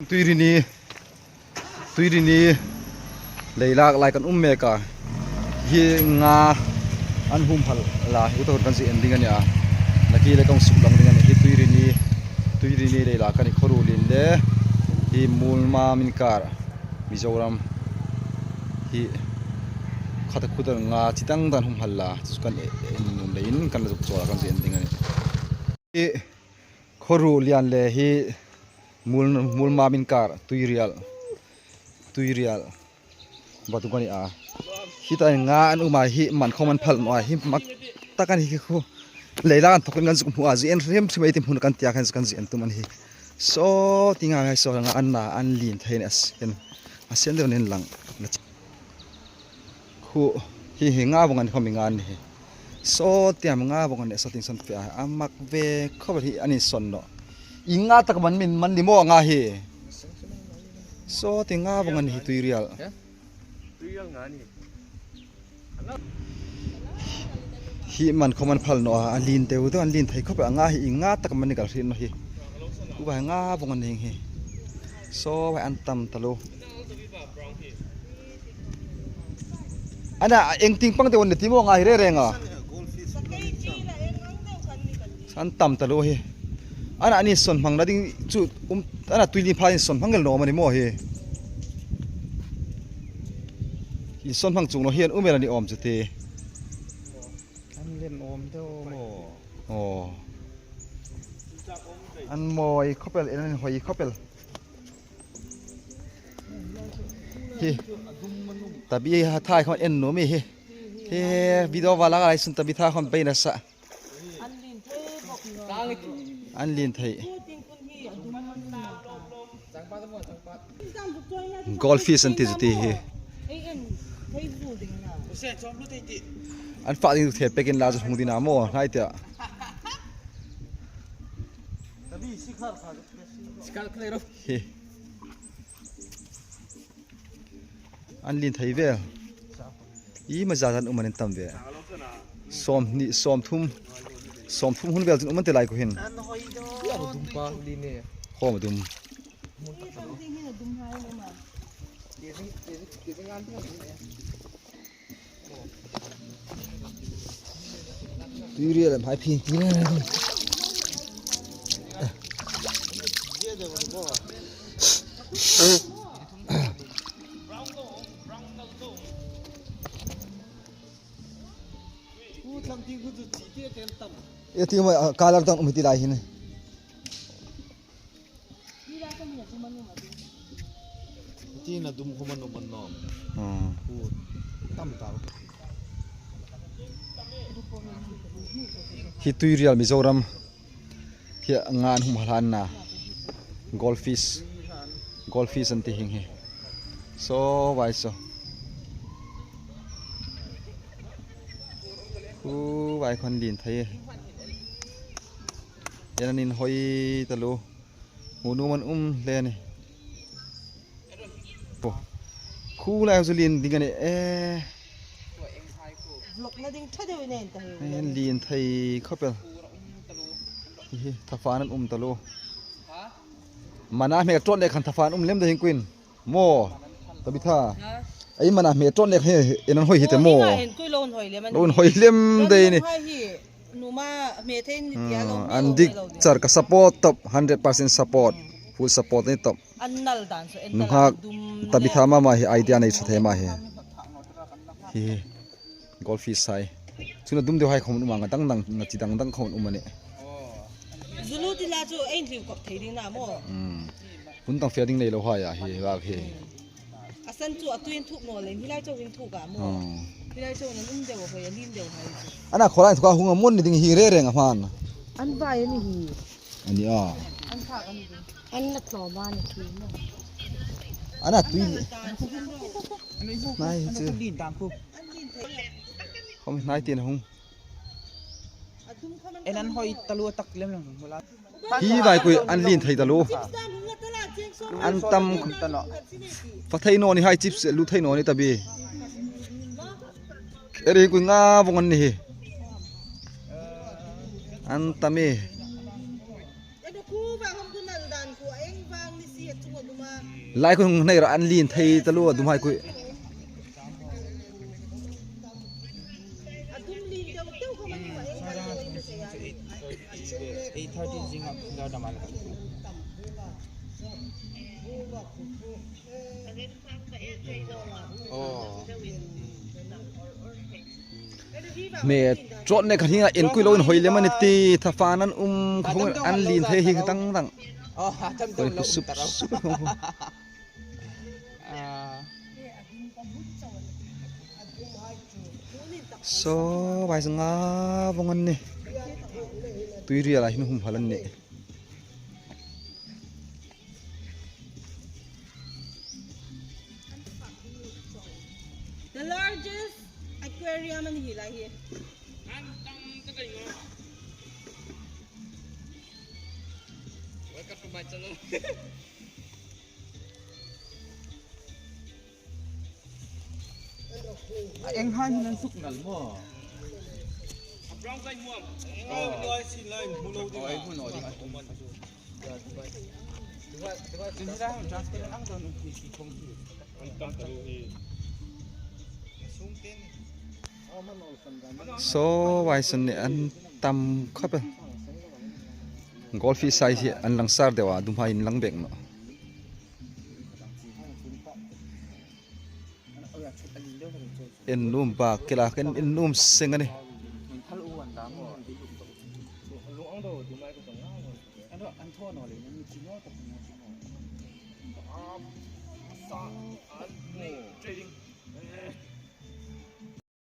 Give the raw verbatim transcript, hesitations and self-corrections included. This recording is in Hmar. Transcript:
Tuirini, Tuirini leilak lai kan um mek a. Hi nga an humhal la, hi ta hun kan zie en ding a nih a. Nakie le kan suk lang ding a nih. Hi Tuirini, Tuirini leilak a nih, khawruol lien le. Hi Mulmam inkar, Mizoram. Hi khata khuta nga chi dang dang humhal la, chu kan en nuom leiin kan la zuk chawl a kan zie en ding a nih. Hi khawruol lien le hi Mul, Mulmam inkar, Tuirial, Tuirial. Batu kan nih a. Hi ta nga an um a, hi man khawm an phal naw a, hi mak tak a nih hi khu. Leilak an thawk kan zuk hmu a, zie en hrim hrim ei ti hmun kan tia kan, kan zie en tum a nih hi. Saw ti nga ngai saw nga an na, an lien thei a nih a sien. A sien deu nen lang. Khu, hi, hi nga vong a nih, khawm i nga a nih hi. Saw tiam nga vong a nih, saw ting son pe a, a mak ve khawp el hi an insawn naw. I nga tak man min man ni maw nga hi. Saw ti nga vong a nih hi Tuirial. Hi man khawm an phal naw a, a lien deu deu, an lien thei khawp el a nga hi, i nga tak man ni kal hriet naw hi. Khu vai nga vong a nih hi. Saw vai an tam taluo. Ana, eng ting pang te on le ti maw nga hi re re nga. An tam taluo hi. Ana, an insawn hmang na ding chu um, ana, Tuirini pha insawn hmang el naw am a ni maw hi. Insawn hmang chung naw hi an um el a ni awm chu ti. An lien awm deu maw. Aw. An mawi khawp el, an hoi khawp el. Hi. Tabi ha thai khawm en nuom ei hi. Hi video va la lai sun tabi tha khawm bei nasa. An lien thei. Goldfish an ti chu ti hi. An fak ding thei pekin la chu hung ding a maw, hnai tia. Hi. An lien thei vel. I ma za zan um an tam ve. Sawmhni, sawmthum. Sawmthum hun vel chun um an ti lai khu hin. Khawm a dum. Tuirial em hai phi ti le. E ti ma, ah, color dang um ti lai hin. Tina dum khawm an um an nawm. Hmm. Khu tam ta. Hi Tuirial Mizoram. Hi nga an humhal a na. Goldfish. Goldfish an ti hieng hi. Saw vai saw. Khu vai khawm lien thei. An inhoi taluo. Hmu nuom an um hle a nih. Khu lai chu lien ding a nih e. Vlog na ding tha deu nei ta hi. An lien thei khawp el. Hi, hi, thafa an um taluo. Mana hme tawt le khan thafa an um lem ding hin kuin. Maw, Tabitha. Ha? Ei mana hme tawt le hi, en an hoi hi te maw. Lo hoi lem dai ni. Numa hme thei ni tia lo. Hmm, an dik char ka support top, hundred percent support. Hmm. Full support ni top. An nal dan so en. Nunghak Tabitha mama hi idea nei sa thei ma hi. Hi, hi. Goldfish hai. Chun a dum deu hai khawm um ang, a dang dang, a chi dang dang khawm um a nih. Zulu ti la chu ei hliu kop thei ding na maw. Hmm. Hun dang fe ding nei lo hai a hi, lak hi. A san chu a tuin thuk naw lem, hi lai chauh hin thuk a maw. Hmm. Hi lai chauh hin a lum deu a hoi, a lien deu hai chu. Ana khawlai thuk a hung a mun ni ding hi re reng a hman. An vai a ni hi. A ni a. An phak a ni ding. An la thaw ba ni khi maw. Ana tui. Nai chu. Khawm hnai tin a hung. En an hoi taluo tak lem lem hula. Hi vai kui an lien thei taluo. An tam. Fa thei naw ni hai chips, lu thei naw ni ta bi. Eri kui nga vong an ni hi. An tam e. Lai khun hung nei ro, an lien thei taluo a dumhai khuo. Eight thirty zing up, zing up. Oh. Me trot ne kha hinga en kui lo in hoi lem a ni ti, thafa an um kha hung an lien thei hi dang dang. Oh, tam Koi tam ku lo sup ta ro. Sup. Ah. Saw, vai zanga vong an ni. Tui rial a hin hum hal an ni. The largest aquarium in Hila here. Welcome to my channel. A eng hai hin an suk nal maw? A brown kai muam. Oh. Ai, hmu lo ding. Ai, hmu lo ding. Tin hi lai hung transparent ang don um khi khi khong khi. An tam ta lo hi. Saw, vai san ni an tam khawp el. Goldfish size hi an langsar deu a, dumhai inlang bek naw. En nuom bak kila, en, en nuom seng a nih.